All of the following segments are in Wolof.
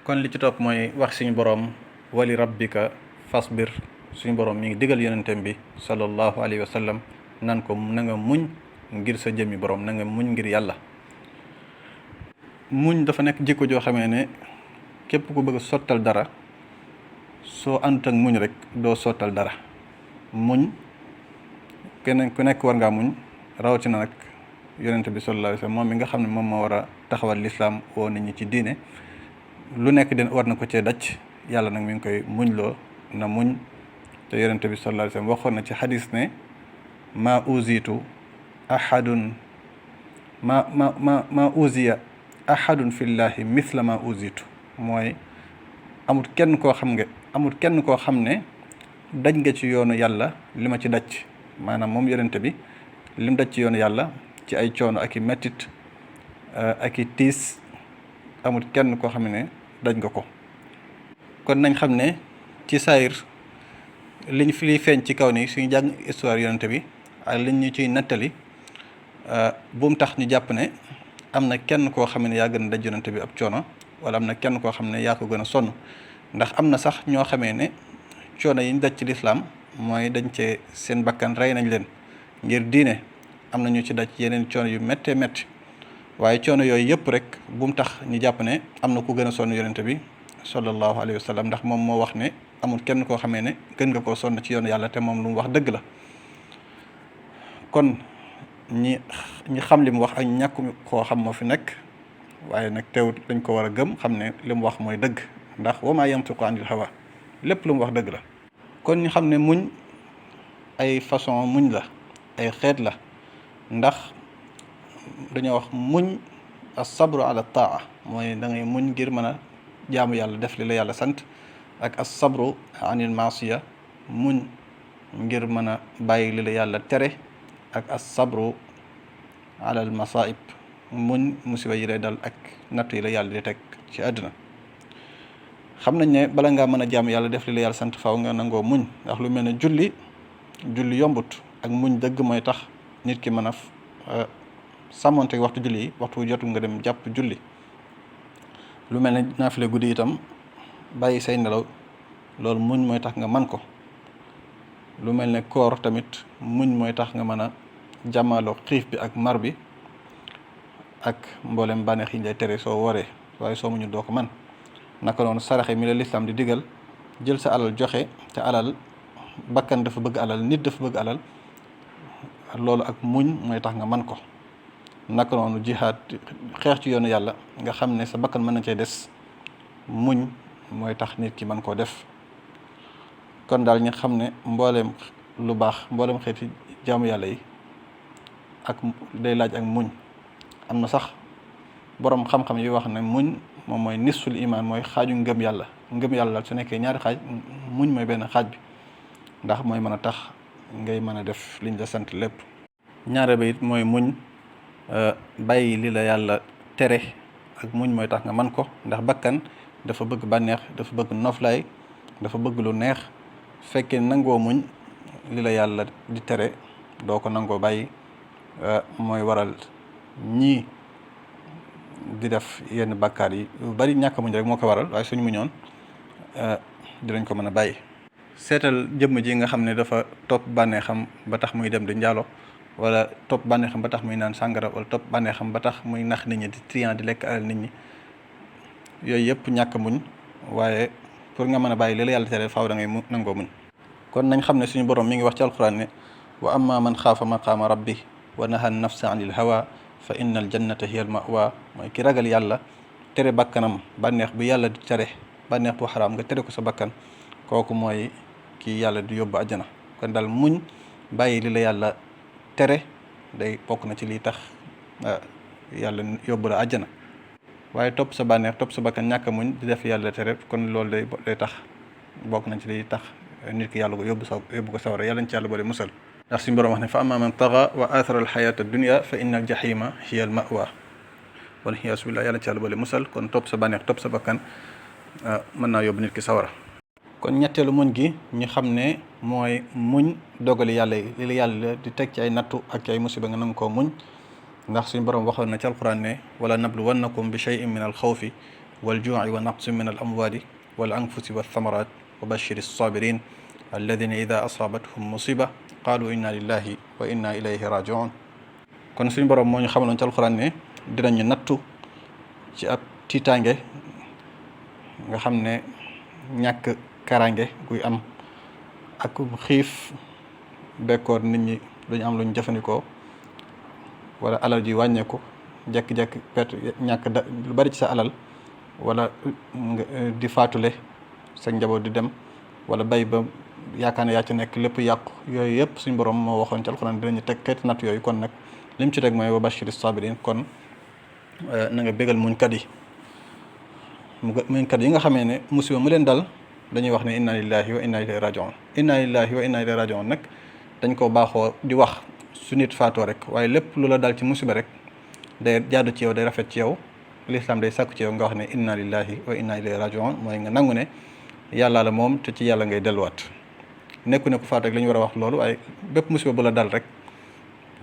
kon li ci topp mooy wax suñu boroom wali rabbika fasbir. suñu boroom mi ngi digal yonentem bi sallallahu alayhi wa sallam nan ko na nga muñ ngir sa jëmmi boroom, na nga muñ ngir yàlla. muñ dafa nekk jikko joo xamee ne képp ku bëgg a sottal dara soo àndut ak muñ rek doo sottal dara. muñ keneen ku nekk war ngaa muñ, rawatina nag yonent bi sallallahu alayhi wa sallam moom mi nga xam ne moom moo war a taxawal lislaam woo nit ñi ci diine. lu nekk den war na ko cee daj, yàlla nag mi ngi koy muñ loo na muñ. te yonent bi sallallahu alayhi wa sallam waxoon na ci xadis ne maa uzitu ahadun ma uziya ahadun fillahi mithla ma uzitu. mooy amul kenn koo xam ne daj nga ci yoonu yàlla li ma ci daj. maanaam moom yonent bi lim daj ci yoonu yàlla ci ay coono ak i mettit ak i tiis amul kenn koo xam ne daj nga ko. kon nañ xam ne ci saayir liñ fi feeñ ci kaw ni suñu jàng histoire yonent bi ak liñ ñu ciy nettali bu mu tax ñu jàpp ne am na kenn koo xam ne yaa gën a daj yonent bi ab coono, wala am na kenn koo xam ne yaa ko gën a sonn. ndax am na sax ñoo xamee ne coono yi ñu daj ci lislaam mooy dañ cee seen bakkan rey nañ leen ngir diine. am na ñu ci daj yeneen coono yu méttee métti, waaye coono yooyu yëpp rek bu mu tax ñu jàpp ne am na ku gën a sonn yonent bi sallallahu alayhi wa sallam. ndax moom moo wax ne amul kenn koo xamee ne gën nga koo sonn ci yoonu yàlla, te moom lu mu wax dëgg la. kon ñi xam li mu wax ak ñàkk koo xam moo fi nekk, waaye nag teewut dañ ko war a gëm, xam ne li mu wax mooy dëgg. ndax wa maa yantiqu anil hawa, lépp lu mu wax dëgg la. kon ñu xam ne muñ ay façon muñ la, ay xeet la. ndax dañoo wax muñ as-sabru ala taa, mooy da ngay muñ ngir mën a jaamu yàlla, def li la yàlla sant. ak as-sabru anil maasiya, muñ ngir mën a bàyyi li la yàlla tere. ak as-sabru ala al masaib, muñ musiba yi lay dal ak natt yi la yàlla di teg ci àdduna. xam nañ ne bala ngaa mën a jaamu yàlla, def li la yàlla sant, faaw nga nangoo muñ. ndax lu mel ne julli yombut, ak muñ dëgg mooy tax nit ki mën a sàmmonte waxtu julli yi, waxtu jotul nga dem jàpp julli. lu mel ne naafile guddi itam bàyyi say nelaw, loolu muñ mooy tax nga man ko. lu mel ne koor tamit muñ mooy tax nga mën a jàmmaloo xiif bi ak mar bi ak mboolem bànneex yi ñu lay tere soo waree, waaye soo muñu doo ko man. naka noonu saraxe mi la lislaam di digal, jël sa alal joxe, te alal bakkan dafa bëgg alal, nit dafa bëgg alal, loolu ak muñ mooy tax nga man ko. naka noonu jihaad, xeex ci yoonu yàlla, nga xam ne sa bakkan mën na cee des, muñ mooy tax nit ki mën koo def. kon daal ñu xam ne mbooleem lu baax, mbooleem xeeti jaamu yàlla yi ak day laaj ak muñ. am na sax boroom xam-xam yi wax ne muñ moom mooy nisful iman, mooy xaaju ngëm yàlla. ngëm yàlla daal su nekkee ñaari xaaj, muñ mooy benn xaaj bi, ndax mooy mën a tax ngay mën a def liñ la sant lépp. ñaare ba it mooy muñ bàyyi li la yàlla tere, ak muñ mooy tax nga man ko. ndax bakkan dafa bëgg bànneex, dafa bëgg noflaay, dafa bëgg lu neex. fekkee nangoo muñ li la yàlla di tere, doo ko nangoo bàyyi, mooy waral ñii di def yenn bàkkaar yi yu bari. ñàkk muñ rek moo ko waral, waaye suñu muñoon dinañ ko mën a bàyyi. seetal jëmm ji nga xam ne dafa topp bànneexam ba tax muy dem di njaalo, wala topp bànneexam ba tax muy naan sàngara, wala topp bànneexam ba tax muy nax nit ñi, di trian, di lekk alal nit ñi. yooyu yëpp ñàkk muñ, waaye pour nga mën a bàyyi li la yàlla tere faaw da ngay nangoo muñ. kon nañ xam ne suñu borom mi ngi wax ci alquran ne wa amma man xaafa maqaama rabbi wa naha nafsa anil hawa fa inna al jannata hiya al mawa. mooy ki ragal yàlla, tere bakkanam bànneex bu yàlla di tere, bànneex bu xaraam nga tere ko sa bakkan, kooku mooy kii yàlla di yóbbu àjjana. kon daal muñ bàyyi li la yàlla tere day bokk na ci lii tax yàlla yóbbu la àjjana. waaye topp sa bànneex, topp sa bakkan, ñàkk muñ di def yàlla tere, kon loolu day tax bokk nañ ci liy tax nit ki yàlla ko yóbbu ko sawara. yàlla ñu ci yàlla boole musal. ndax suñu borom wax ne fa amma man taxa wa athara al xayata dunia fa inna al jahima hiya al mawa. wala xiyaasu billah, yàlla ci yàlla boole musal. kon topp sa bànneex, topp sa bakkan mën naa yóbbu nit ki sawara. kon ñetteelu muñ gi ñu xam ne mooy muñ dogali yàlla yi, li la yàlla di teg ci ay nattu ak ci ay musiba nga nanga koo muñ. ndax suñu borom waxoon na ci alquran ne wala nabluwannakum bi shay'in min al xawfi waljuuci wa naqsin min al amwaali wal anfusi walthamarat wa bashiri alsabirin alladina ida asaabathum musiba qaalu inna lillahi wa inna ilayhi rajiun. kon suñu borom moo ñu xamaloon ci alxuraan ne dinañu nattu ci ab tiitaange nga xam ne ñàkk karange guy am ak xiif bekkoor, nit ñi duñu am luñ jëfandikoo wala alal ji wàññeeku jekki-jekki perte ñàkk lu bari ci sa alal, wala di faatule sa njaboot di dem, wala bay ba yaakaar ne yaa ci nekk lépp yàqu. Yooyu yëpp suñ borom moo waxoon ci alxuraan dinañu teg xeeti natt yooyu. kon nag lim ci teg mooy wa bashiri sabirin. kon na nga bégal muñkat yi muñkat yi nga xamee ne musiba mu leen dal dañuy wax ne inna lillahi wa inna ilayhi rajiun. inna lillahi wa inna ilayhi rajiun nag dañ ko baaxoo di wax su nit faatoo rek, waaye lépp lu la dal ci musiba rek day jaadu ci yow, day rafet ci yow, lislaam day sàkku ci yow nga wax ne inna lillahi wa inna ilayhi rajiun. mooy nga nangu ne yàlla la moom te ci yàlla ngay delluwaat. nekku ne ku faatu rek la ñu war a wax loolu, waaye bépp musiba bu la dal rek,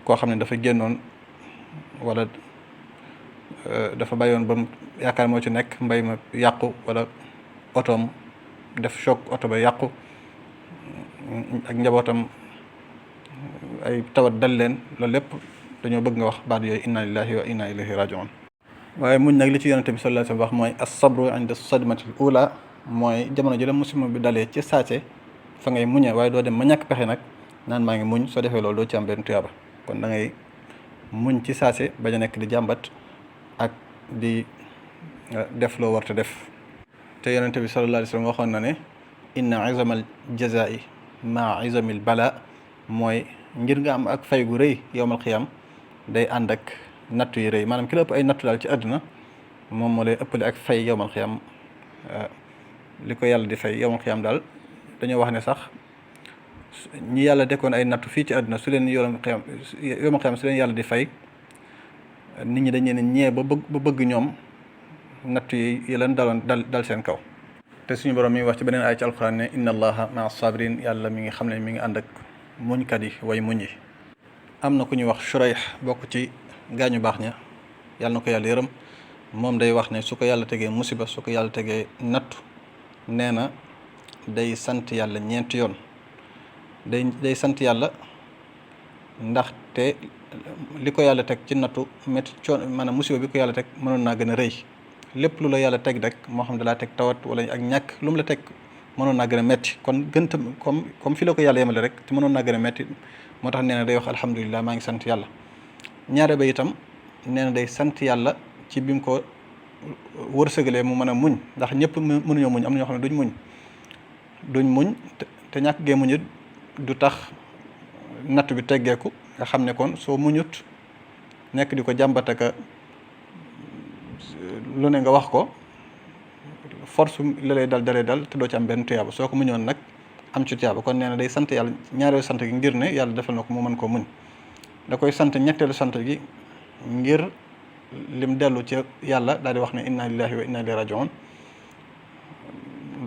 koo xam ne dafa génnoon wala dafa bàyyoon ba mu yaakaar moo ci nekk, mbay ma yàqu, wala otoom def choc, oto ba yàqu, ak njabootam ay tawat dal leen, loolu lépp dañoo bëgg nga wax baat yooyu inna lillahi wa inna ilayhi rajiun. waaye muñ nag li ci yonente bi sallallahu alayhi wa sallam wax mooy as-sabru inda sadmatil ula, mooy jamono ji la musiba bi dalee ci saase fa ngay muñe, waaye doo dem ma ñàkk pexe nag naan maa ngi muñ. soo defee loolu doo ci am benn tuyaaba. kon da ngay muñ ci saase, bañ a nekk di jàmbat ak di def loo warta def. te yonente bi sallallahu alayhi wa sallam waxoon na ne inna izamal jazaa'i maa izamil bala, mooy ngir nga am ak fay gu rëy yowmal xiyam day ànd ak nattu yi rëy. maanaam ki la ëpp ay nattu daal ci àdduna moom moo lay ëppale ak fay yowmal xiyam. li ko yàlla di fay yowmal xiyam daal dañoo wax ne sax ñi yàlla dekkoon ay nattu fii ci àdduna su leen yowmal xiyam su leen yàlla di fay, nit ñi dañ leen ñee ba bëgg ñoom nattu yi leen dal seen kaw. te suñu borom mi ngi wax ci beneen ay ci alxuraan ne inna allaha maa sabirin, yàlla mi ngi xam ne mi ngi ànd ak muñkat yi, way muñ yi. am na ku ñuy wax Shurayh, bokk ci gaañu baax ña, yàlla na ko yàlla yërëm. moom day wax ne su ko yàlla tegee musiba, su ko yàlla tegee nattu, nee na day sant yàlla ñeenti yoon. day sant yàlla ndaxte li ko yàlla teg ci nattu métti maanaam musiba bi ko yàlla teg mënoon naa gën a rëy. lépp lu la yàlla teg rek, moo xam ne dalaa teg tawat wala ak ñàkk, lu mu la teg mënoon naa gën a metti. kon gënta comme fi la ko yàlla yemale rek te mënoon naa gën a metti, moo tax nee na day wax alhamdulilah, maa ngi sant yàlla. ñaare ba itam nee na day sant yàlla ci bi mu ko wërsëgalee mu mën a muñ, ndax ñëpp mënuñoo muñ. am na ñoo xam ne duñ muñ te ñàkk gee muñut du tax natt bi teggeeku. nga xam ne kon soo muñut nekk di ko jàmbat ak lu ne nga wax ko, force la lay dal te doo ci am benn tuyaaba. soo ko muñoon nag am ci tuyaaba. kon nee na day sant yàlla ñaareelu sant gi ngir ne yàlla defal na ko mu mën koo muñ. da koy sant ñetteelu sant gi ngir lim dellu ci yàlla, daal di wax ne inna lillahi wa inna ilayhi rajiun.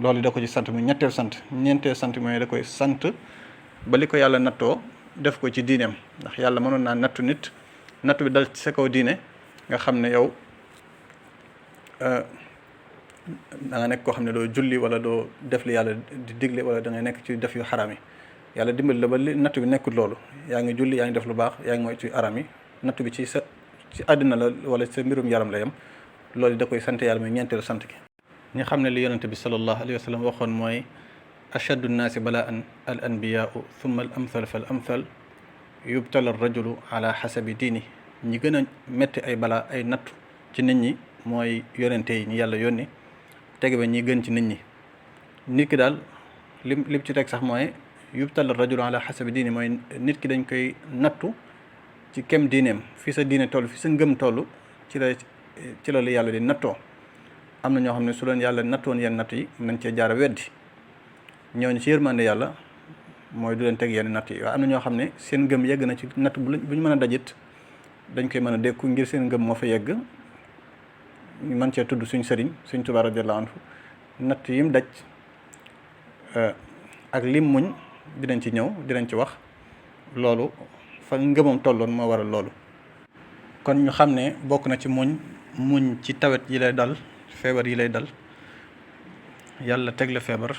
loolu da ko ci sant mu ñetteelu sant. ñeenteelu sant mooy da koy sant ba li ko yàlla nattoo def ko ci diineem, ndax yàlla mënoon naa nattu nit, nattu bi dal ci sa kaw diine nga xam ne yow da nga nekk koo xam ne doo julli wala doo def li yàlla di digle, wala da ngay nekk ci def yu xaram yi. yàlla dimbali la ba li nattu bi nekkul loolu, yaa ngi julli, yaa ngi def lu baax, yaa ngi mooy ci aram yi. nattu bi ci àddina la wala sa mbirum yaram la yem. loolu da koy sant yàlla muy ñeenteelu sant gi. ñi xam ne li yonente bi sallallahu alayhi wa sallam waxoon mooy ashaddu nnaasi balaan al anbiyaau thumma al amthal fal amthal yubtala rajulu ala xasabi diini. ñi gën a métti ay balaa ay nattu ci nit ñi mooy yonente yi ñi yàlla yónni, tege ba ñi gën ci nit ñi. nit ki daal lim ci teg sax mooy yubtala rajulu ala xasabi diini, mooy nit ki dañ koy nattu ci kem diineem. fi sa diine toll, fi sa ngëm toll, ci la li yàlla di nattoo. am na ñoo xam ne su leen yàlla nattoon yenn natt yi nañ cee jaara weddi, ñooñu ci yërmande yàlla mooy du leen teg yenn natt yi. waaye am na ñoo xam ne seen ngëm yegg na ci natt bu ñu mën a dajit dañ koy mën a dékku ngir seen ngëm moo fa yegg. ñu mën cee tudd suñ sëriñ suñ Tuubaa radiyallaahu anhu, natt yim daj ak lim muñ dinañ ci ñëw, dinañ ci wax. loolu fa ngëmam tolloon moo waral loolu. kon ñu xam ne bokk na ci muñ ci tawet yi lay dal feebar yi lay dal yàlla teg la feebar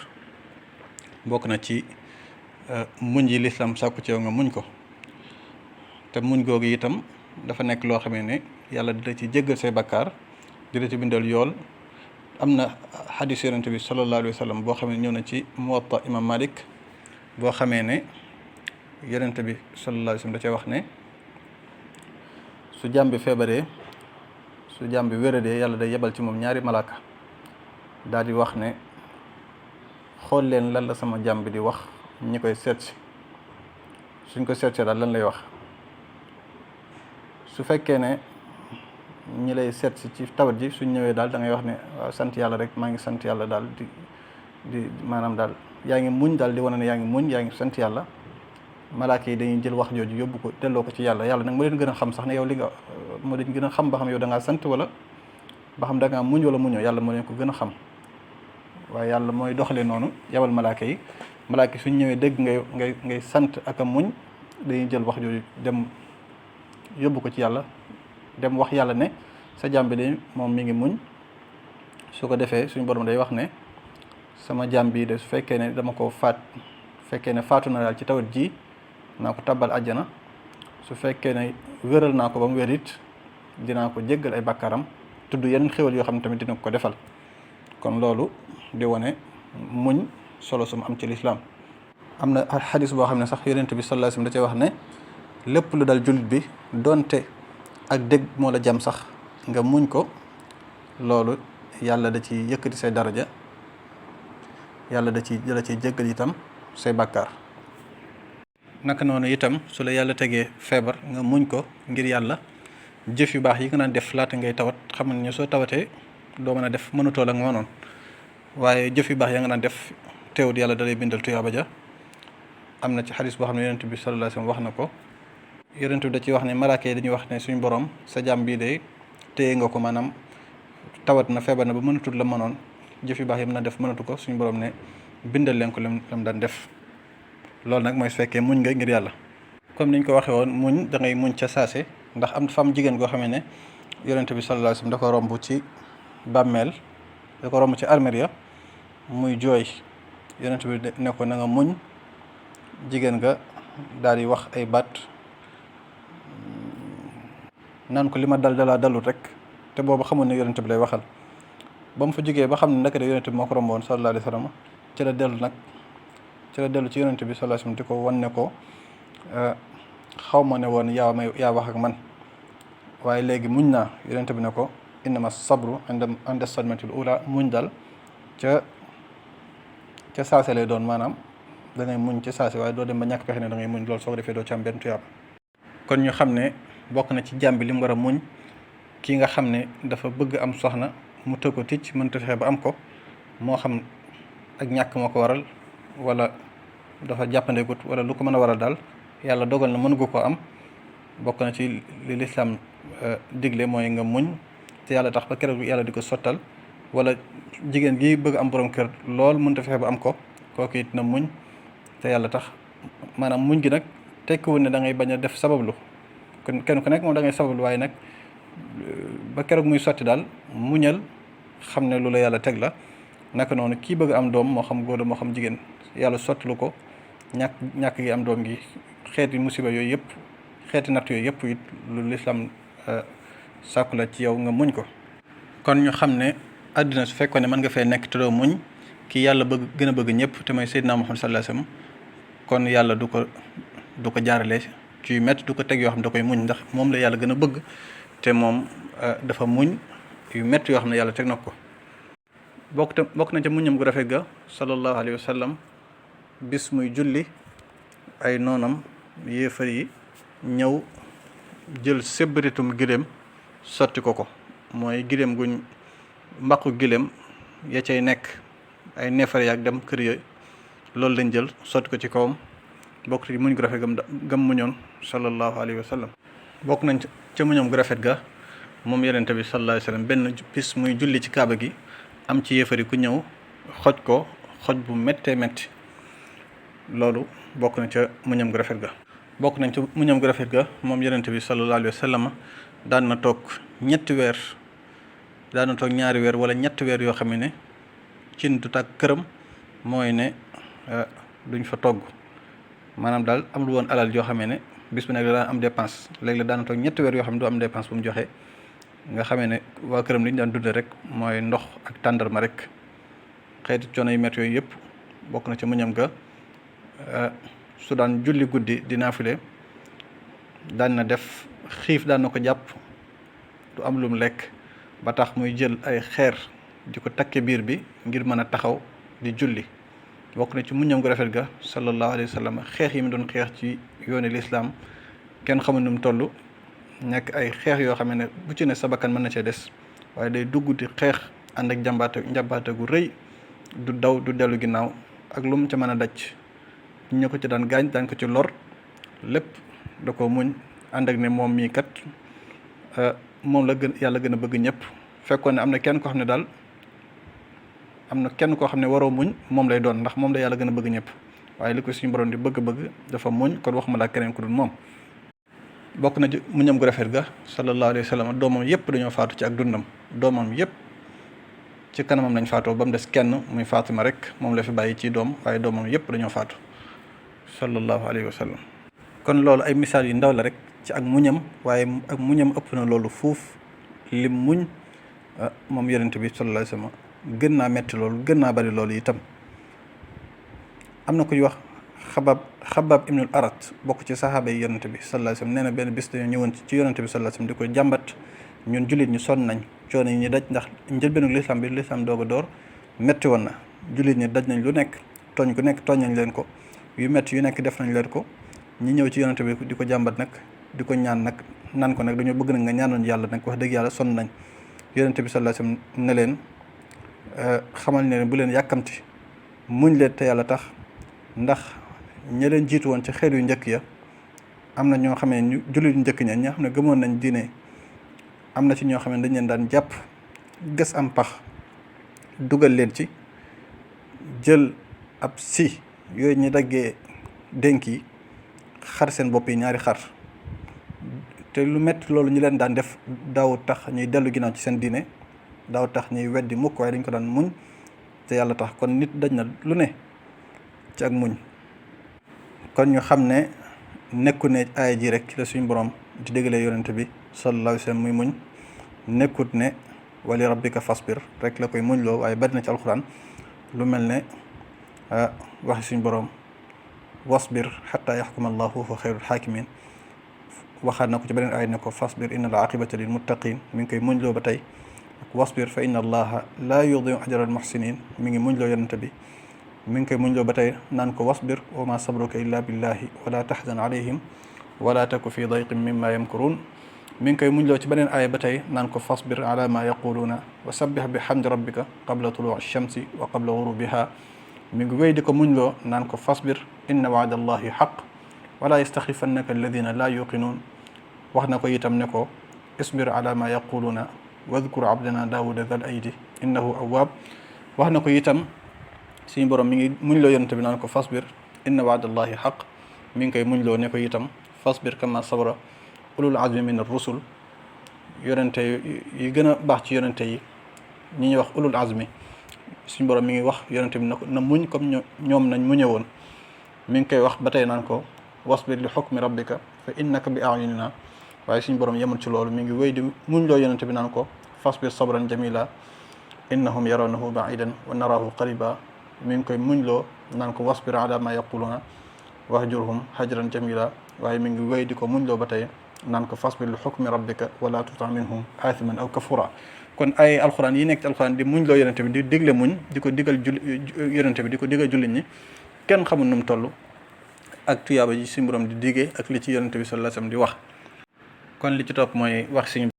bokk na ci muñ yi lislaam sàkku ci yow nga muñ ko te muñ googu itam dafa nekk loo xamee ne yàlla dina ci jéggal say bakkaar dina ci bindal yool. am na xadis yonente bi sallallahu alayhi wa sallam boo xamee ne ñëw na ci muwatta imam malik boo xamee ne yonente bi sallallahu alayhi wa sallam da cee wax ne su jàmm bi feebaree su jàmm bi wéradee yàlla day yebal ci moom ñaari malaaka daal di wax ne xool leen lan la sama jàmm bi di wax ñi koy seetsi suñ ko seetsee daal lan lay wax. su fekkee ne ñi lay seet si ci tawat ji suñ ñëwee daal da ngay wax ne waaw sant yàlla rek maa ngi sant yàlla daal di maanaam daal yaa ngi muñ daal di wane ne yaa ngi muñ yaa ngi sant yàlla. malaaka yi dañuy jël wax jooju yóbbu ko delloo ko ci yàlla yàlla nag moo leen gën a xam sax ne yow li nga moo leen gën a xam ba xam yow da ngaa sant wala ba xam da ngaa muñ wala muñoo yàlla moo leen ko gën a xam. waaye yàlla mooy doxalee noonu yabal malaaka yi suñ ñëwee dégg ngay sant ak a muñ dañuy jël wax jooju dem yóbbu ko ci yàlla dem wax yàlla ne sa jaam bi de moom mi ngi muñ. su ko defee suñu borom day wax ne sama jaam bii de su fekkee ne dama ko fekkee ne faatu na daal ci tawat ji naa ko tabbal àjjana su fekkee ne wéral naa ko ba mu wér it dinaa ko jéggal ay bàkkaaram tudd yeneen xéwal yoo xam ne tamit dina ko defal. kon loolu di wane muñ solo su mu am ci lislaam. am na xadis boo xam ne sax yonent bi sallallahu alayhi wasallam da cee wax ne lépp lu dal jullit bi donte ak dégg moo la jam sax nga muñ ko loolu yàlla da ci yëkkati say daraja yàlla da ciy jéggal itam say bàkkaar. naka noonu itam su la yàlla tegee feebar nga muñ ko ngir yàlla jëf yu baax yi nga naan def laata ngay tawat xamal ne soo tawatee doo mën a def mënutoo la nga mënoon waaye jëf yu baax ya nga naan def teewut yàlla da lay bindal tuyaaba ja. am na ci xadis boo xam ne yonent bi sallallahu alayhi wasallam wax na ko yonent bi da ciy wax ne malaaka yi dañuy wax ne suñu borom sa jàmm bii de téye nga ko maanaam tawat na feebar na ba mënatul la mënoon jëf yu baax yi mën a def mënatu ko suñu borom ne bindal leen ko lam daan def. loolu nag mooy su fekkee muñ nga ngir yàlla. comme niñ ko waxee woon muñ da ngay muñ ca saase ndax am fam jigéen goo xamee ne yonent bi sallallahu alayhi wasallam da ko romb ci bàmmeel da ko romb ci armeria muy jooy yonent bi ne ko na nga muñ. jigéen nga daal di wax ay baat naan ko li ma dal dalaa dalul rek te boobu xamul ne yonent bi lay waxal. ba mu fa jógee ba xam ne naka de yonent bi moo ko romboon sallallahu alayhi wasallam ci la dellu ci yonent bi sallallahu alayhi wasallam di ko wan ne ko xaw ma ne woon yaa wax ak man waaye léegi muñ naa. yonent bi ne ko innama sabru inda sadmatil ula muñ dal ca saase lay doon maanaam da ngay muñ ci saase waaye doo dem ba ñàkk pexe ne da ngay muñ loolu soo ko defee doo ci am benn tuyaab. kon ñu xam ne bokk na ci jàmm bi li mu war a muñ kii nga xam ne dafa bëgg am soxna mu tëgg ko ticc mënta fexe ba am ko moo xam ak ñàkk moo ko waral wala dafa jàppandegut wala lu ko mën a waral daal yàlla dogal na mënugu ko am bokk na ci li lislaam digle mooy nga muñ te yàlla tax ba keroog yàlla di ko sottal. wala jigéen gi bëgg am borom kër lool mënta fexe ba am ko kooku it na muñ te yàlla tax maanaam muñ gi nag tekkiwul ne da ngay bañ a def sabablu kon kenn ku nekk moom da ngay sabablu waaye nag ba keroog muy sotti daal muñal xam ne lu la yàlla teg la. naka noonu kii bëgg am doom moo xam góor la moo xam jigéen yàlla sottalu ko ñàkk gi am doom gi xeeti musiba yooyu yëpp xeeti natt yooyu yëpp it lu lislaam sàkku la ci yow nga muñ ko. kon ñu xam ne àddina su fekkoon ne mën nga fee nekk te doo muñ kii yàlla gën a bëgg ñëpp te mooy Seydina Muhammad sallallahu alayhi wasallam kon yàlla du ko jaarale ci yu métti du ko teg yoo xam ne da koy muñ ndax moom la yàlla gën a bëgg te moom dafa muñ yu métti yoo xam ne yàlla teg na ko. bokk na ca muñam gu rafet ga sallallahu alayhi wasallam bis muy julli ay noonam yéefar yi ñëw jël sébbaritum giléem sotti ko mooy giléem guñ mbaqu giléem ya cay nekk ay neefare yaak dem kër yooyu loolu lañ jël sotti ko ci kawam bokk ci muñ gu rafet gam muñoon sallallahu alayhi wasallam. bokk nañ ca muñam gu rafet ga moom yonent bi sallallahu alayhi wasallam benn bis muy julli ci kaaba gi am ci yéefar yi ku ñëw xoj bu méttee métti loolu bokk na ca muñam gu rafet ga. bokk nañ ca muñam gu rafet ga moom yonent bi sallallahu alayhi wasallam daan na toog ñetti weer daana toog ñaari weer wala ñetti weer yoo xam ne cin du tàkk këram, mooy ne duñ fa togg. maanaam daal amul woon alal yoo xam ne bis bu nekk daan am dépense. léegi la daana toog ñetti weer yoo xam ne du am dépense bu mu joxe, nga xamee ne waa këram li ñu daan dunde rek mooy ndox ak tàndarma rek. xeeti coono yu métti yooyu yëpp bokk na ci muñam ga. su daan julli guddi di naafile daan na def xiif daan na ko jàpp, du am lum lekk ba tax muy jël ay xeer di ko takke biir bi ngir mën a taxaw di julli. bokk na ci muñam gu rafet ga sallallahu alayhi wa sallam xeex yi mu doon xeex ci yooni lislaam kenn xamul nu mu toll, nekk ay xeex yoo xam ne bu ci ne sa bakkan mën na cee des, waaye day dugg di xeex ànd ak njàmbaate gu rëy, du daw du dellu ginnaaw ak lu mu ca mën a daj. ñu ko ci daan gaañ daan ko ci lor lépp da ko muñ, ànd ak ne moom mii kat moom la yàlla gën a bëgg ñëpp. fekkoon ne am na kenn koo xam ne daal waroo muñ moom lay doon, ndax moom la yàlla gën a bëgg ñëpp, waaye li ko suñu borom di bëgg-bëgg dafa muñ, kon waxuma laa keneen ku dul moom. bokk na ci muñam gu rafet ga sallallahu alayhi wa sallam doomam yëpp dañoo faatu ci ak dundam. doomam yëpp ci kanamam lañ faatoo ba mu des kenn muy Fatima rek moom la fi bàyyi ci doom, waaye doomam yëpp dañoo faatu sallallahu alayhi wa sallam. kon loolu ay misaal yu ndaw la rek ci ak muñam, waaye ak muñam ëpp na loolu fuuf. lim muñ moom yonent bi sallallahu alayhi wa sallam gën naa metti loolu, gën naa bari loolu itam. am na ku ñuy wax xabaab ibnul arat bokk ci saxaaba yi yonent bi sallallahu alayhi wa sallam nee na benn bis dañoo ñëwoon ci yonent bi sallallahu alayhi wa sallam di ko jàmbat, ñun jullit ñi sonn nañ, coono yi ñu daj, ndax njëlbeenu lislaam doog a door metti woon na. jullit ñi daj nañ lu nekk, tooñ ku nekk tooñ nañ leen ko, yu metti yu nekk def nañ leen ko. ñi ñëw ci yonent bi di ko jàmbat nag, di ko ñaan nag, naan ko nag dañoo bëgg nag nga ñaanoon yàlla nag, wax dëgg yàlla sonn nañ. yonent bi sallallahu alayhi wa sallam ne leen xamal ne bu leen yàkkamti, muñ leen te yàlla tax, ndax ña leen jiitu woon ci xeet yu njëkk ya am na ñoo xam ne ñu jullit yu njëkk ña ñoo xam ne gëmoon nañ diine, am na ci ñoo xam ne dañ leen daan jàpp gas am pax dugal leen ci, jël ab si yooyu ñu daggee dénk yi xar seen bopp yi ñaari xar. te lu metti loolu ñu leen daan def daaw tax ñuy dellu ginnaaw ci seen diine, daaw tax ñuy weddi mukk, waaye dañ ko daan muñ te yàlla tax. kon nit daj na lu ne ci ak muñ. kon ñu xam ne nekku ne aaya ji rek ci la suñu borom di déggalee yonent bi sallallahu alayhi wa sallam muy muñ, nekkut ne wali rabbika fasbir rek la koy muñ loo, waaye bari na ci alxuraan lu mel ne waxi suñu borom wasbir xataa yaxkuma allahu fa xayrul xaakimin. waxaat na ko ci beneen aaya ne ko fasbir inna al aqibata lil muttaqin, mi ngi koy muñ loo ba tey. ak wasbir fa inna allaha laa yudiu ajra al muxsinin, mi ngi muñ loo yonent bi. mi ngi koy muñ loo ba tey naan ko wasbir wa ma sabruka illa billahi wala taxzan alayhim wala taku fi dayqin mimma yamkurun. mi ngi koy muñ loo ci beneen aaya ba tey naan ko fasbir ala ma yaquluuna wa sabbih bi hamdi rabbika qabla tuluu shamsi wa qabla gurubiha. mi ngi wéy di ko muñ loo naan ko fasbir inna waada allahi xaq wala yastaxifannaka alladina laa yuqinuun. wax na ko itam ne ko isbir ala ma yaquluuna wadkur abdana daawuda dal aydi innahu awwaab. wax na ko itam suñu borom mi ngi muñ loo yonent bi naan ko fasbir inna waadallahi xaq. mi ngi koy muñ loo ne ko itam fasbir kama sabra ulul azmi min ar-rusul. yonente yi gën a baax ci yonente yi ñi ñuy wax ulul azmi, suñu borom mi ngi wax yonente bi na muñ comme ñoom nañ muñe woon. mi ngi koy wax ba tey naan ko wasbir li xukmi rabbika fa innaka bi a'yunina. waaye suñu borom yemul ci loolu, mi ngi wéy di muñ loo yonente bi naan ko fasbir sabran jamila innahum yarawnahu ba'idan wa narahu qariba. mi ngi koy muñ loo naan ko wasbir ala ma yaquluna wahjurhum hajran jamila. waaye mi ngi wéy di ko muñ loo ba tey naan ko fasbir li xukmi rabbika wala tuti minhum aathiman aw kafura. kon ay alxuraan yi nekk ci alxuraan di muñ loo yonente bi di digle muñ, di ko digal yonente bi di ko digal jullit ñi, kenn xamul nu mu toll ak tuyaaba ji suñu borom di digee ak li ci yonente bi sallallahu alayhi wasallam di wax. kon li ci topp mooy wax suñu